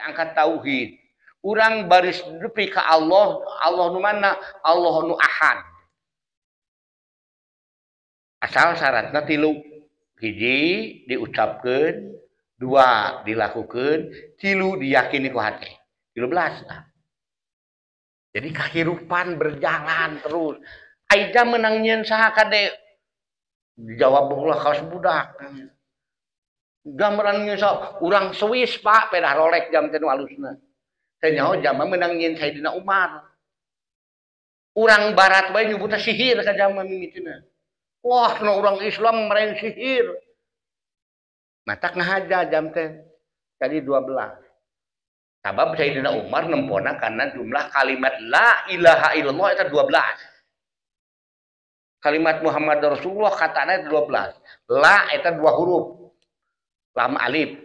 Angkat tauhid. Urang baris nepi ka Allah, Allah nu mana? Allah nu ahad. Asal syaratna 3. Hiji diucapkeun, 2 dilakukeun, 3 diyakini ku hate. 13 tah. Jadi kehidupan berjalan terus. Aida menang nyieun saha kade? Dijawab ulah kaos budak. Jam menang nyieun saha? Urang Swiss Pak, pedah Rolex jam teh nu alusna. Teh nyaho jam mah menang nyieun Sayyidina Umar. Urang barat bae nyebutna sihir ka jam mimitina. Wah, nu urang Islam meren sihir. Matak ngahaja jam teh. Jadi 12. Sabab Sayyidina Umar nempona karena jumlah kalimat la ilaha illallah eta 12. Kalimat Muhammad Rasulullah katanya 12. La eta 2 huruf. Lam alif.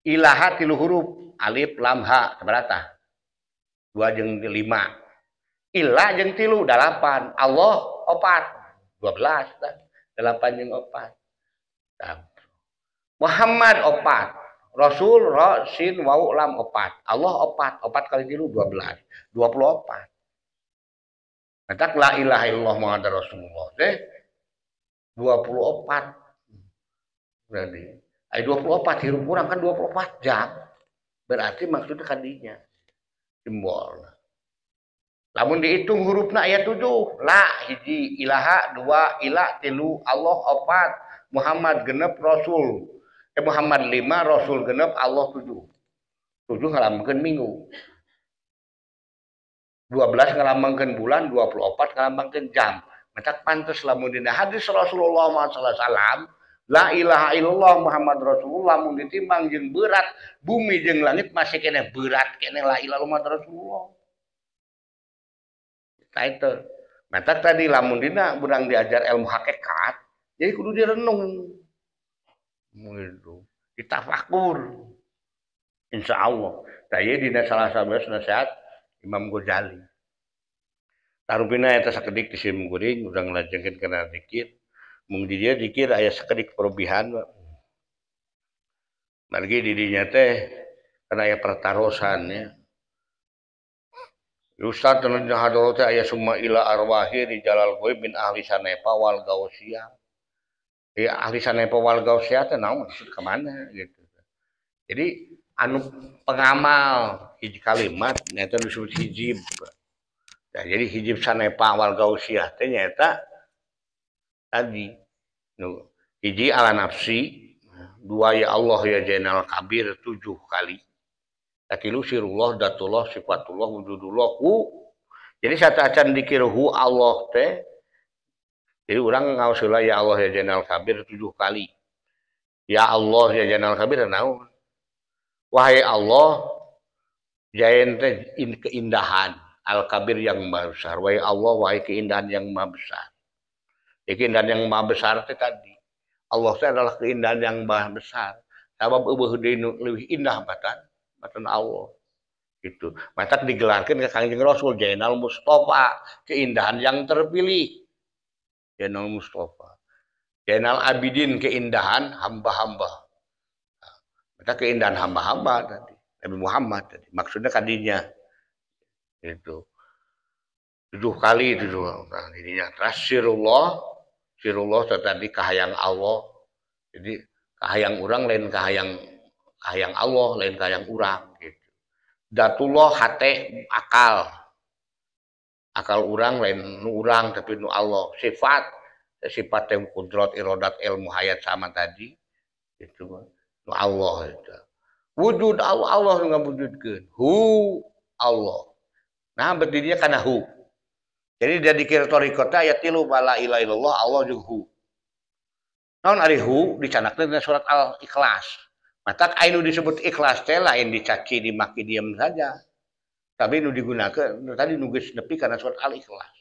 Ilaha 3 huruf. Alif lam ha seberata. 2 jeung 5. Ila jeung 3 8. Allah 4. 12 tah. 8 jeung 4. Tah. Muhammad 4. Rasul ra sin waw lam 4. Allah 4. 4 kali 3 12. 24. Matak la ilaha illallah Muhammad Rasulullah teh 24. Berarti ai 24 hirup urang kan 24 jam. Berarti maksudnya kadinya simbol. Lamun dihitung hurufna aya 7, la hiji, ilaha 2, ila 3, Allah 4, Muhammad genep Rasul. Muhammad 5, Rasul genep, Allah 7. 7 ngalambangkeun minggu. 12 ngalambangkeun bulan, 24 ngalambangkeun jam. Matak pantes lamun dina hadis Rasulullah sallallahu alaihi wasallam, la ilaha illallah Muhammad Rasulullah mun ditimbang jeung berat bumi jeung langit masih keneh berat keneh la ilaha illallah Muhammad Rasulullah. Tah itu. Matak tadi lamun dina urang diajar ilmu hakikat, jadi kudu direnung. Gitu. Ditafakur. Insyaallah. Tah ieu dina salah satu nasihat Imam Ghazali. Tarupina eta sakedik di sim kuring urang lajengkeun kana zikir. Mung di dieu zikir aya sakedik perubihan. Margi di dinya teh kana aya pertarosan ya. Ustaz dina hadoro teh aya summa ila arwahi rijalal ghaib min ahli sanepa wal gausia. Ya ahli sanepa wal gausia teh naon maksud ka mana gitu. Jadi anu pengamal hiji kalimat nyata disebut hijib. Nah, jadi hijib sanepa wal gausiah teh nyata tadi nu hiji ala nafsi, 2 ya Allah ya Jainal Kabir 7 kali. Katilu sirullah datullah sifatullah wujudullah hu. Jadi sateuacan dikir hu Allah teh. Jadi urang ngaos heula ya Allah ya Jainal Kabir 7 kali. Ya Allah ya Jainal Kabir naon? Wahai Allah, Jain teh keindahan, Al-Kabir yang maha besar. Wahai Allah, wahai keindahan yang maha besar. Ya, keindahan yang maha besar teh tadi. Allah teh adalah keindahan yang maha besar. Sabab eueuh deui nu leuwih indah batan Allah. Gitu. Matak digelarkeun ka Kangjeng Rasul Jainal Mustafa, keindahan yang terpilih. Jainal Mustafa. Jainal Abidin, keindahan hamba-hamba. Maka keindahan hamba-hamba tadi, Nabi Muhammad tadi. Maksudnya kadinya itu 7 kali itu. Nah, ininya terus sirullah, sirullah tadi kahayang Allah. Jadi kahayang urang lain kahayang Allah, lain kahayang urang gitu. Datullah hate akal. Akal urang lain nu urang tapi nu Allah. Sifat sifat yang kudrat, irodat, ilmu, hayat sama tadi itu nu Allah itu. Wujud Allah, Allah nu ngawujudkeun. Hu Allah. Nah, berdirinya kana hu. Jadi dia dikira thariqah teh aya 3 la ilaha illallah Allah jeung hu. Naon ari hu dicanakkeun dina surat Al-Ikhlas. Matak anu disebut ikhlas teh lain dicaci dimaki diam saja. Tapi nu digunakeun tadi nu geus nepi kana surat Al-Ikhlas.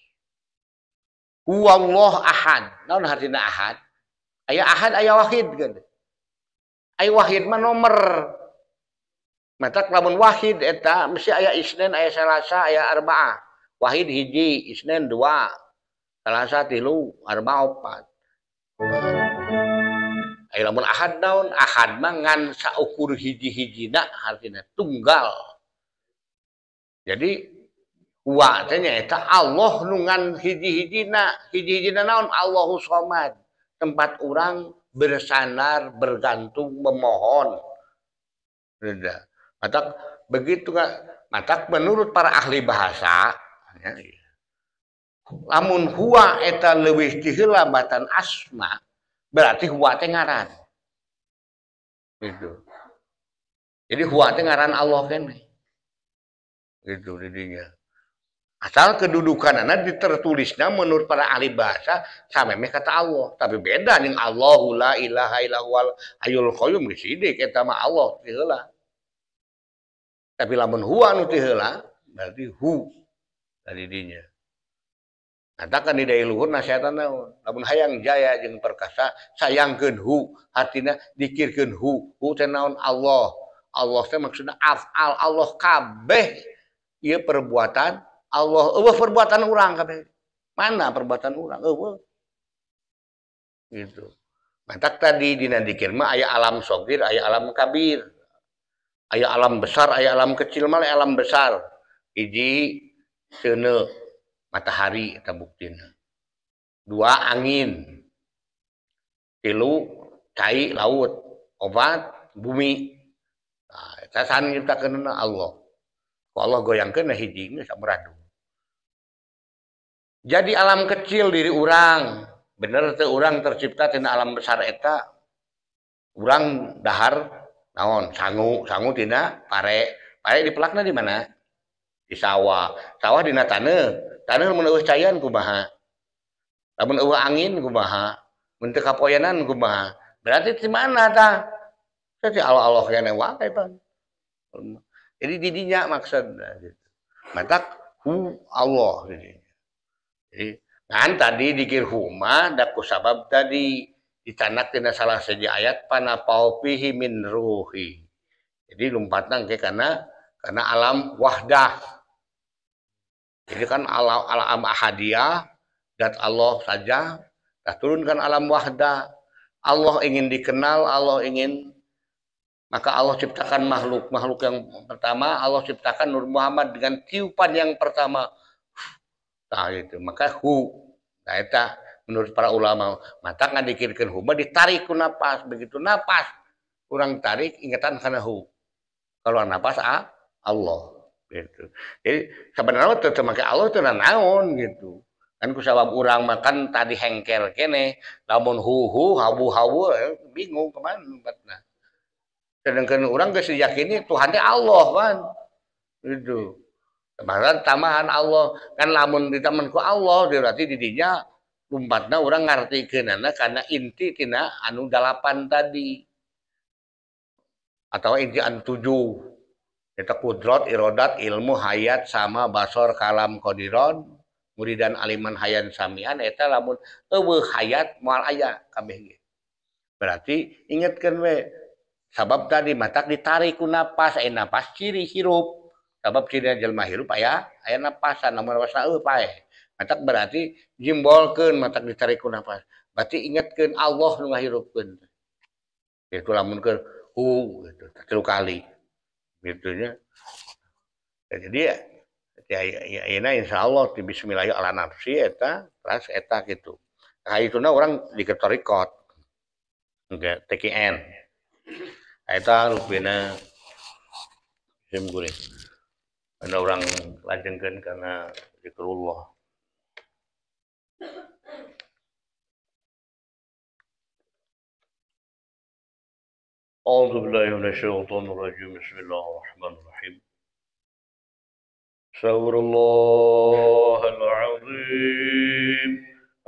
Huwallahu ahad. Naon hartina ahad? Aya ahad aya wahid kan. Aya wahid mah nomor. Matak lamun wahid eta mesti aya Isnin, aya Selasa, aya Arba'ah. Wahid hiji, Isnin 2, Selasa 3, Arba'ah 4. Aya lamun ahad naon? Ahad mah ngan saukur hiji-hijina artina tunggal. Jadi huwa teh nyaeta Allah nu ngan hiji-hijina, hiji-hijina naon? Allahu Somad. Tempat urang bersandar, bergantung, memohon. Beda. Matak begitu matak menurut para ahli bahasa ya, lamun huwa eta leuwih ti heula batan asma berarti huwa teh ngaran. Gitu. Jadi huwa teh ngaran Allah keneh. Gitu didinya. Asal kedudukanana ditertulisna menurut para ahli bahasa samemeh kata Allah, tapi beda ning Allahu la ilaha illa huwal hayyul qayyum geus sidik eta mah Allah ti heula. Tapi lamun huwa nu ti heula berarti hu tadi dinya. Katakan di daya luhur nasihatan naon? Lamun hayang jaya jeung perkasa sayangkeun hu, hartina dikirkeun hu. Hu teh naon? Allah. Allah teh maksudna afal Allah kabeh ieu perbuatan Allah, eueuh perbuatan urang kabeh. Mana perbuatan urang? Eueuh. Gitu. Matak tadi dina dikir mah aya alam sogir, aya alam kabir. Aya alam besar, aya alam kecil, malah alam besar. Hiji seuneu matahari eta buktina. Dua angin. Tilu cai laut, opat bumi. Nah, eta saha nyiptakeunna Allah. Ku Allah goyangkeun hiji geus amburadul. Jadi alam kecil diri urang, bener teu urang tercipta tina alam besar eta. Urang dahar naon? Sangu, sangu tina pare. Pare dipelakna di mana? Di sawah. Sawah dina taneuh. Taneuh mun eueuh caian kumaha? Lamun eueuh angin kumaha? Mun teu kapoenan kumaha? Berarti di mana tah? Teh Allah-Allah keneh wae pan. Jadi didinya maksudna gitu. Matak hu Allah didinya. Jadi kan tadi dikir huma da kusabab tadi dicanak tina salah siji ayat panapau fihi min ruhi. Jadi lompatna engke karena alam wahdah. Jadi kan alam ahadiyah dat Allah saja, dah turunkan alam wahdah. Allah ingin dikenal, Allah ingin, maka Allah ciptakan makhluk. Makhluk yang pertama Allah ciptakan Nur Muhammad dengan tiupan yang pertama. Nah itu, maka hu. Nah eta menurut para ulama, mata ngadikirkeun hu mah ditarik ku napas, begitu napas urang tarik ingatan kana hu. Kalau napas Allah gitu. Jadi sebenarnya teu make Allah teu naon gitu. Kan kusabab urang makan tadi hengkel keneh, lamun hu hu habu habu bingung kemana lompatna. Sedangkan urang geus diyakini Tuhan teh Allah kan. Gitu. Tambahan tambahan Allah kan lamun ditaman ku Allah berarti didinya lompatna urang ngartikeunana karena inti tina anu 8 tadi. Atau inti anu 7. Eta kudrat, irodat, ilmu, hayat, sama, basor, kalam, qadiron, muridan, aliman, hayan, samian eta lamun eueuh hayat moal aya kabeh ge. Berarti ingetkeun we sabab tadi matak ditarik ku napas, aya napas ciri hirup. Sabab ciri jelema hirup aya aya napasan, lamun napasna eueuh paeh. Matak berarti jimbolkeun matak ditarik ku napas. Berarti ingetkeun Allah nu ngahirupkeun. Itu lamun keur hu gitu, 3 kali. Gitu nya. Jadi ya ya insyaallah di bismillah ala nafsi eta terus eta gitu. Nah ituna urang diketorikot. Engke TKN. Eta rupina sim kuring. Ana urang lajengkeun kana zikrullah. أعوذ بالله من الشيطان الرجيم. بسم الله الرحمن الرحيم. أستغفر الله العظيم،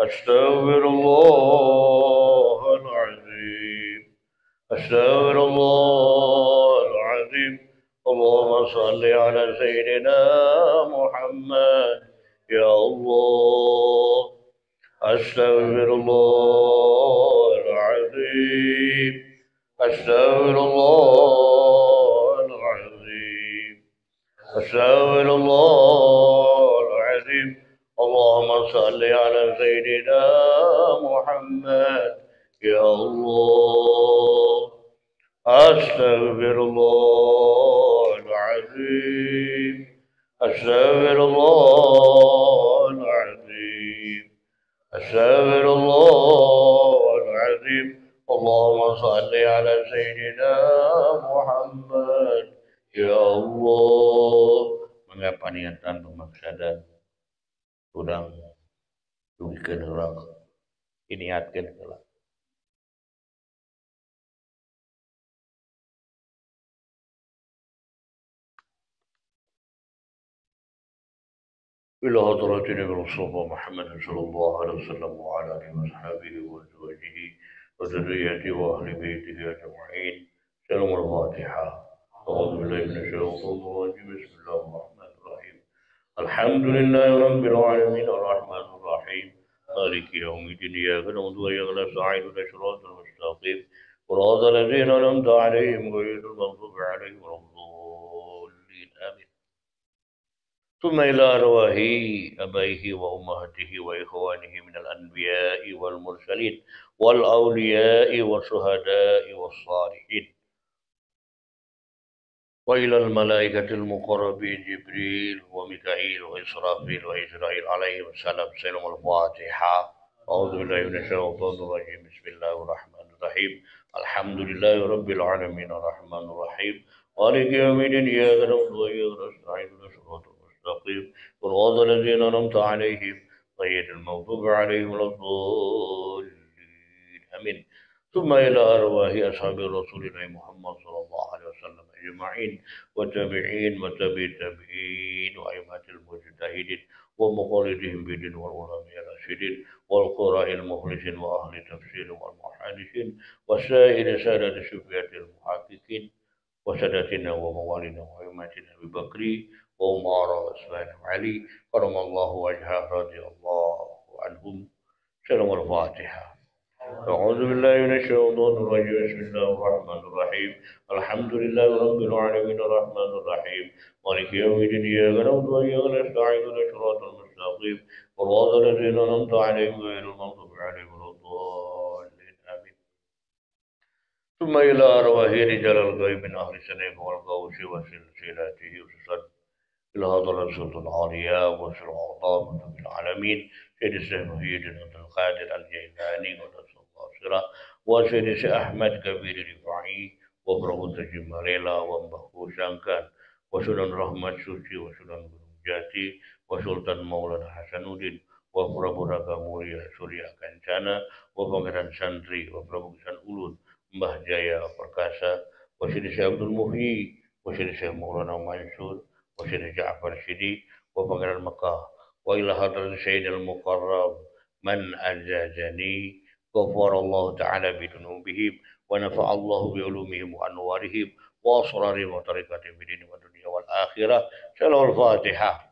أستغفر الله العظيم، أستغفر الله العظيم. اللهم صل على سيدنا محمد يا الله. أستغفر الله العظيم، أستغفر الله العظيم، أستغفر الله العظيم. اللهم صل على سيدنا محمد Ya Allah. Astaghfirullahal azim. Astaghfirullahal azim. Astaghfirullahal azim. Allahumma salli ala sayyidina Muhammad. Ya Allah. Mengapa niatan pemaksadan urang dugikeun heula, diniatkeun heula. إلى حضرة النبي المصطفى محمد صلى الله عليه وسلم وعلى آله وأصحابه وأزواجه وذريته وأهل بيته أجمعين. سلام الفاتحة. أعوذ بالله من الشيطان الرجيم. بسم الله الرحمن الرحيم. الحمد لله رب العالمين الرحمن الرحيم مالك يوم الدين إياك نعبد وإياك نستعين اهدنا الصراط المستقيم صراط الذين أنعمت عليهم غير المغضوب عليهم ولا الضالين آمين. ثم إلى أرواح أبائه وأمهاته وإخوانه من الأنبياء والمرسلين والأولياء والشهداء والصالحين وإلى الملائكة المقربين جبريل وميكائيل وإسرافيل وإسرائيل عليهم السلام. سلام الفاتحة. أعوذ بالله من الشيطان الرجيم. بسم الله الرحمن الرحيم. الحمد لله رب العالمين الرحمن الرحيم مالك يوم الدين إياك نعبد وإياك نستعين اهدنا الصراط المستقيم صراط الذين أنعمت عليهم غير المغضوب عليهم ولا الضالين آمين. ثم إلى أرواح أصحاب رسول الله محمد صلى الله عليه وسلم أجمعين والتابعين وتابع التابعين وأئمة المجتهدين ومقلدهم بدين والعلماء الراشدين والقراء المخلصين وأهل التفسير والمحدثين وسائر سادة الشفية المحققين وسادتنا وموالينا وأئمتنا أبي بكر وعمر وعثمان وعلي كرم الله وجهه رضي الله عنهم. سلام الفاتحة. أعوذ بالله من الشيطان الرجيم. بسم الله الرحمن الرحيم. الحمد لله رب العالمين الرحمن الرحيم مالك يوم الدين إياك نعبد وإياك نستعين اهدنا الصراط المستقيم صراط الذين أنعمت عليهم غير المغضوب عليهم ولا الضالين آمين. ثم إلى أرواح رجال الغيب من أهل السنة والغوث وسلسلته وسلسلة إلى حضرة السلطة العالية والسلطة العظام العالمين سيد الشيخ محي الدين عبد القادر الجيلاني والصلاة وسيد الشيخ أحمد كبير الرفاعي وبرهو تجماليلا ومبهو شانكان وسنن رحمة سوسي وسنن Gunung Jati وسلطان مولانا حسن الدين وبرهو Raga Mulia Surya Kencana وpangeran Santri وبرهو Kisan Ulun Mbah Jaya Perkasa وسيد الشيخ Abdul Muhyi وسيد الشيخ Maulana Mansur وسيد جعفر Sidi وpangeran Mekah وإلى حضرة سيد المقرب من أجازني غفر الله تعالى بذنوبهم ونفع الله بعلومهم وأنوارهم وأسرارهم وطريقتهم في الدين والدنيا والآخرة. سلام الفاتحة.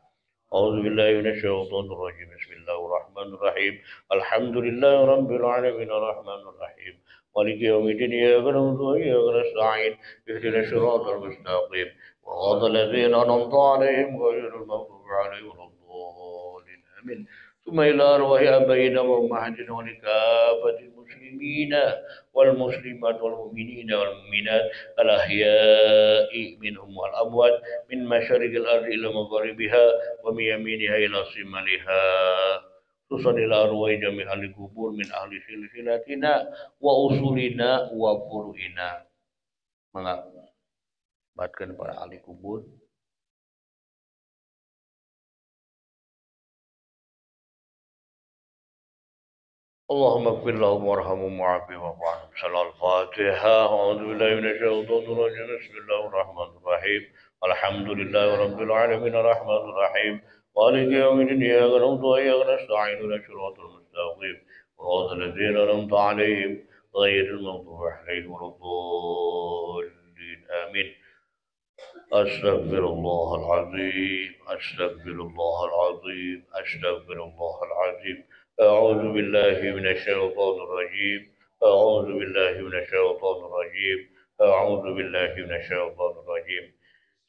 أعوذ بالله من الشيطان الرجيم. بسم الله الرحمن الرحيم. الحمد لله رب العالمين الرحمن الرحيم مالك يوم الدين إياك نعبد وإياك نستعين اهدنا الصراط المستقيم صراط الذين أنعمت عليهم غير المغضوب عليهم ولا الضالين آمين. ثم إلى أرواح آبائنا وأمهاتنا ولكافة المسلمين والمسلمات والمؤمنين والمؤمنات الأحياء منهم والأموات من مشارق الأرض إلى مغاربها ومن يمينها إلى شمالها خصوصا إلى أرواح جميع أهل القبور من أهل سلسلتنا وأصولنا وفروعنا. Mengabatkan para ahli kubur. اللهم اغفر لهم وارحمهم وعافهم واعف عنهم. صلاة الفاتحة. أعوذ بالله من الشيطان الرجيم. بسم الله الرحمن الرحيم. الحمد لله رب العالمين الرحمن الرحيم مالك يوم الدين إياك نعبد وإياك نستعين اهدنا الصراط المستقيم صراط الذين أنعمت عليهم غير المغضوب عليهم ولا الضالين آمين. أستغفر الله العظيم أستغفر الله العظيم أستغفر الله العظيم. أعوذ بالله من الشيطان الرجيم. أعوذ بالله من الشيطان الرجيم. أعوذ بالله من الشيطان الرجيم.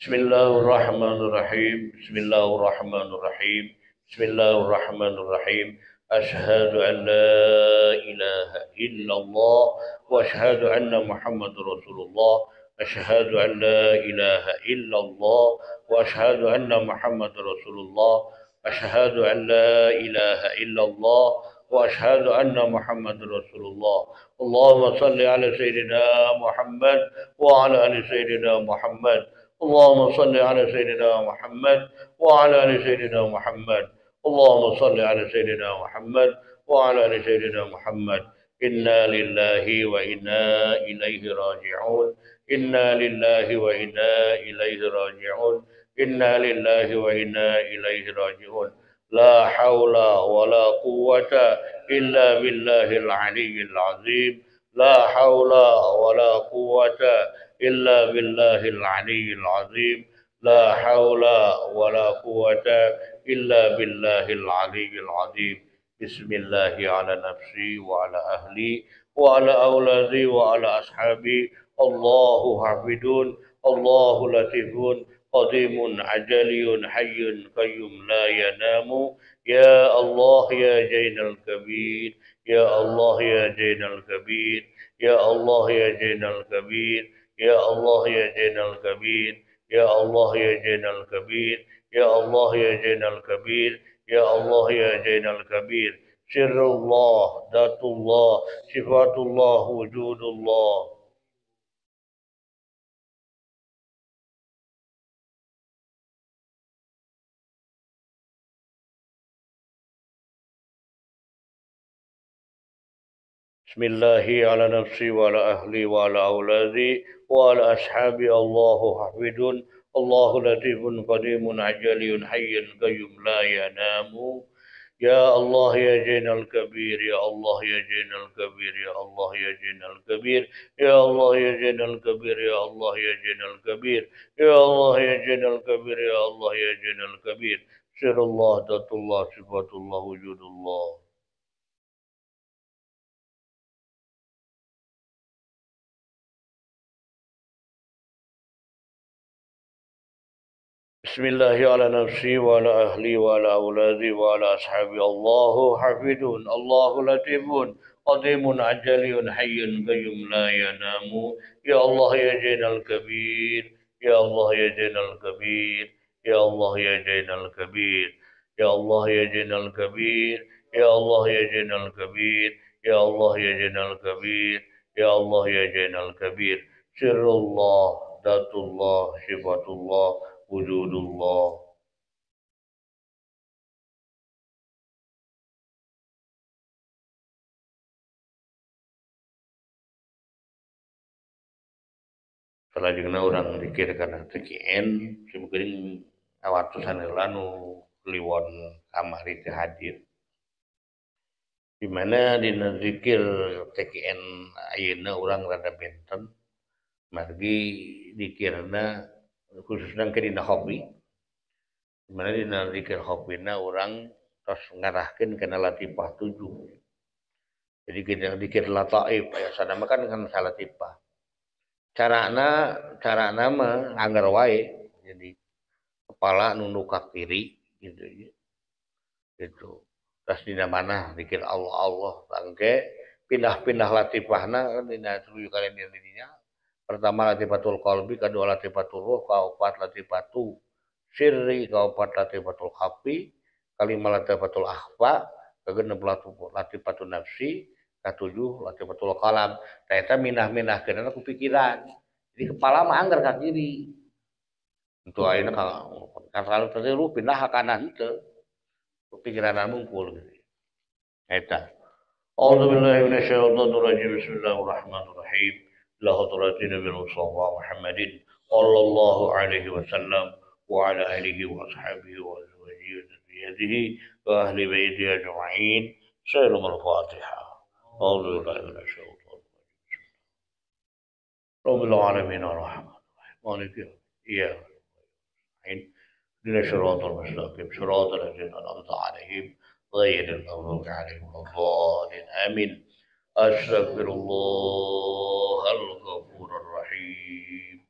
بسم الله الرحمن الرحيم. بسم الله الرحمن الرحيم. بسم الله الرحمن الرحيم. Asyhadu an la ilaha illallah wa asyhadu anna Muhammadar Rasulullah. Asyhadu an la ilaha illallah wa asyhadu anna Muhammadar Rasulullah. Asyhadu an la ilaha illallah wa asyhadu anna Muhammadar Rasulullah. Allahumma salli ala sayyidina Muhammad wa ala ali sayyidina Muhammad. Allahumma salli ala sayyidina Muhammad wa ala ali sayyidina Muhammad. Allahumma salli ala sayyidina Muhammad wa ala ali sayyidina Muhammad. Inna lillahi wa inna ilaihi raji'un. Inna lillahi wa inna ilaihi raji'un. Inna lillahi wa inna ilaihi raji'un. La hawla wa la quwwata illa billahil aliyyil azim. La hawla wa la quwwata illa billahil aliyyil azim. La hawla wa la quwwata illa billahil aliyyil azim. Bismillahi ala nafsi wa ala ahli wa ala auladi wa ala ashabi. Allahu hafidun, Allahu latifun, qadimun ajaliyun hayyun qayyum la yanamu. Ya Allah ya Jainal Kabir, ya Allah ya Jainal Kabir, ya Allah ya Jainal Kabir, ya Allah ya Jainal Kabir, ya Allah ya Jainal Kabir, ya Allah ya Jainal Kabir, ya Allah ya Jainal Kabir. Sirrullah, datullah, sifatullah, wujudullah. Bismillahi ala nafsi wa ala ahli wa ala auladi wa ala ashabi. Allahu hafidun, Allahu latifun, qadimun ajaliyun hayyun qayyum la yanamu. Ya Allah ya Jainal Kabir, ya Allah ya Jainal Kabir, ya Allah ya Jainal Kabir, ya Allah ya Jainal Kabir, ya Allah ya Jainal Kabir, ya Allah ya Jainal Kabir, ya Allah ya Jainal Kabir. Sirullah, datullah, sifatullah, wujudullah. Bismillahi ala nafsi wa ala ahli wa ala auladi wa ala ashabi. Allahu hafidun, Allahu latifun, qadimun ajaliyun hayyun qayyum la yanamu. Ya Allah ya Jainal Kabir, ya Allah ya Jainal Kabir, ya Allah ya Jainal Kabir, ya Allah ya Jainal Kabir, ya Allah ya Jainal Kabir, ya Allah ya Jainal Kabir, ya Allah ya Jainal Kabir. Sirrullah, datullah, sifatullah, wujudullah. Salajengna urang dikir kana TKN simkuring awatusan heula nu kliwon kamari teu hadir. Di mana dina zikir TKN ayeuna urang rada benten margi dikirna khususna ke dina hobi. Di mana dina zikir hobina urang tos ngarahkeun kana latifah 7. Jadi kita dikir lataif aya sanama kan kan salatipah. Carana mah anggar wae. Jadi kepala nunduk ka kiri gitu gitu. Terus dina mana dikir Allah Allah tangke pindah-pindah latifahna kan dina tujuh kali dina. Pertama latifatul qalbi, kedua latifatul ruh, kaopat latifatu sirri, kaopat latifatul khafi, kalima latifatul akhfa, kagenep latifatul nafsi, katujuh latifatul qalam. Tah eta minah-minahkeun ku pikiran. Jadi kepala mah anggar ka kiri. Entu ayeuna ka tadi lu pindah ka kanan teu. Pikiran mungkul gitu. Eta. A'udzubillahi minasyaitonir rajim. Bismillahirrahmanirrahim. La hadratin Nabi Mustafa Muhammadin sallallahu alaihi wasallam wa ala alihi wa ashabihi wa azwajihi wa dzurriyyatihi wa ahli baitihi ajma'in. Salam al-Fatihah. A'udzu billahi minasyaitonir rajim. Rabbil alamin arrahmanir rahim. Maliki yaumiddin. Ihdinas siratal mustaqim, siratal ladzina an'amta 'alaihim ghairil maghdubi 'alaihim waladdallin. Amin. Astaghfirullahal ghafurur rahim.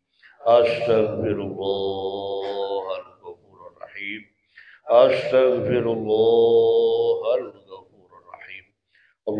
Astaghfirullahal ghafurur rahim. Astaghfirullahal ghafurur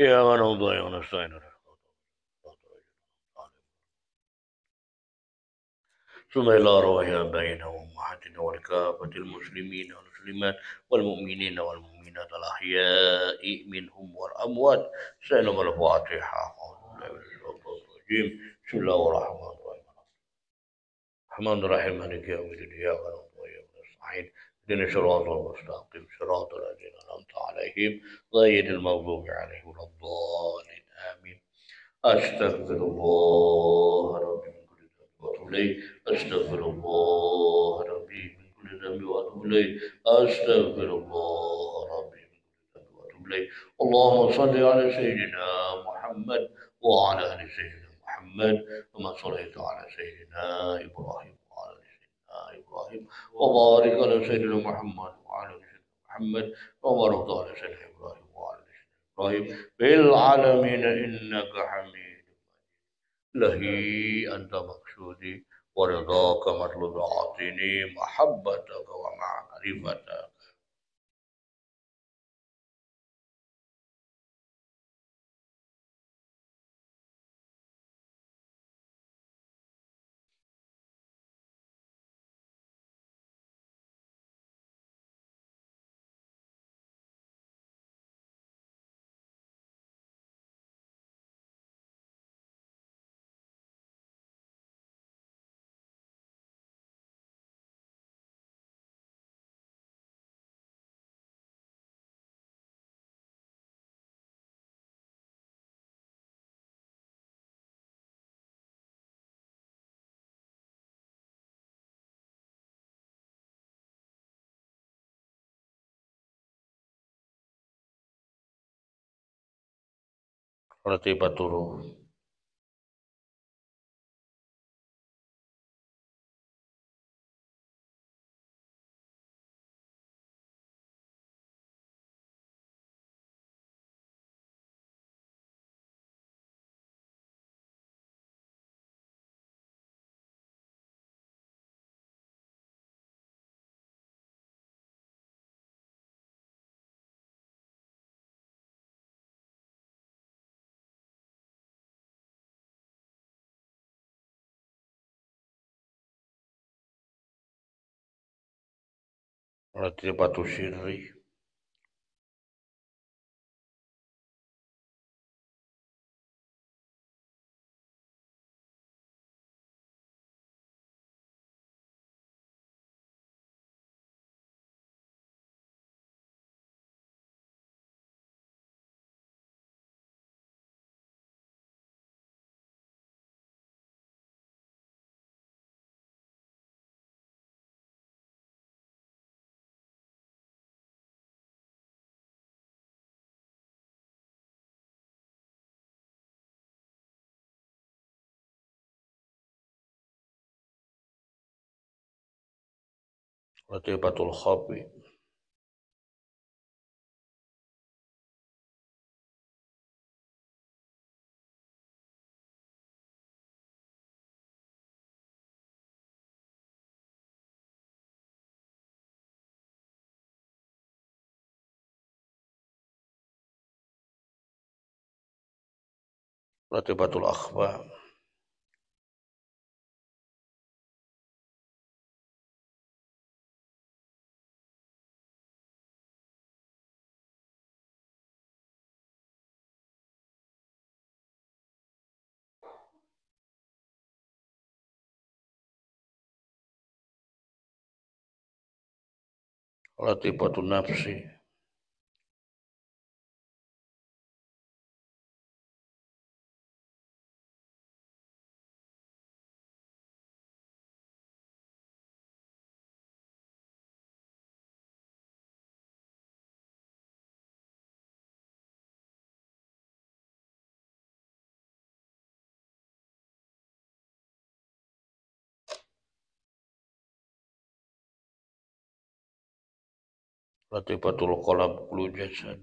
إياك نعبد وإياك نستعين. ثم إلى أرواح آبائنا وأمهاتنا والكافة المسلمين والمسلمات والمؤمنين والمؤمنات الأحياء منهم والأموات. سلام الفاتحة. بسم الله الرحمن الرحيم. الرحمن الرحيم مالك يوم الدين إياك نعبد وإياك نستعين اهدنا الصراط المستقيم صراط الذين أنعمت عليهم غير المغضوب عليهم ولا الضالين آمين. أستغفر الله ربي من كل ذنب وأتوب إليه. أستغفر الله ربي من كل ذنب وأتوب إليه. أستغفر الله ربي من كل ذنب وأتوب إليه. اللهم صل على سيدنا محمد وعلى آل سيدنا محمد كما صليت على سيدنا إبراهيم وعلى آل سيدنا إبراهيم وبارك على سيدنا محمد وعلى آل سيدنا محمد وبارك على سيدنا إبراهيم وعلى آل سيدنا إبراهيم في العالمين إنك حميد مجيد. إلهي أنت مقصودي ورضاك مطلوب، أعطني محبتك ومعرفتك. Latifatul ruh. Latifatul sirri. Latifatul khafi. Latifatul akhfa. Latifatun nafsi. Latifatul qalb kullu jasad.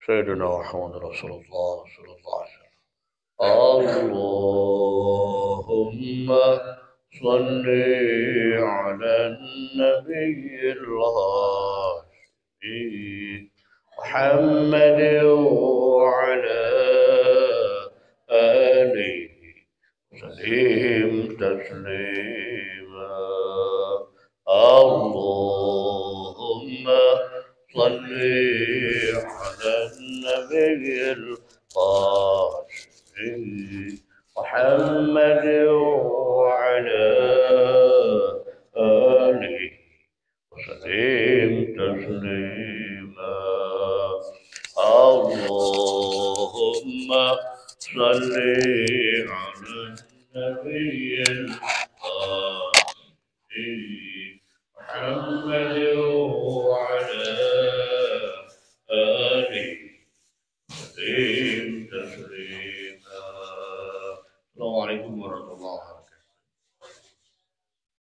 Sayyidina Muhammad Rasulullah sallallahu alaihi wasallam. Allahumma shalli ala nabiyyil hashimi Muhammad wa ala alihi wa sallim taslima. Allahumma shalli ala nabiyyil hashimi Muhammad wa ala alihi wa sallim taslima. Allahumma shalli ala nabiyyil hashimi Muhammad wa ala alihi wa sallim taslima. Assalamualaikum warahmatullahi wabarakatuh.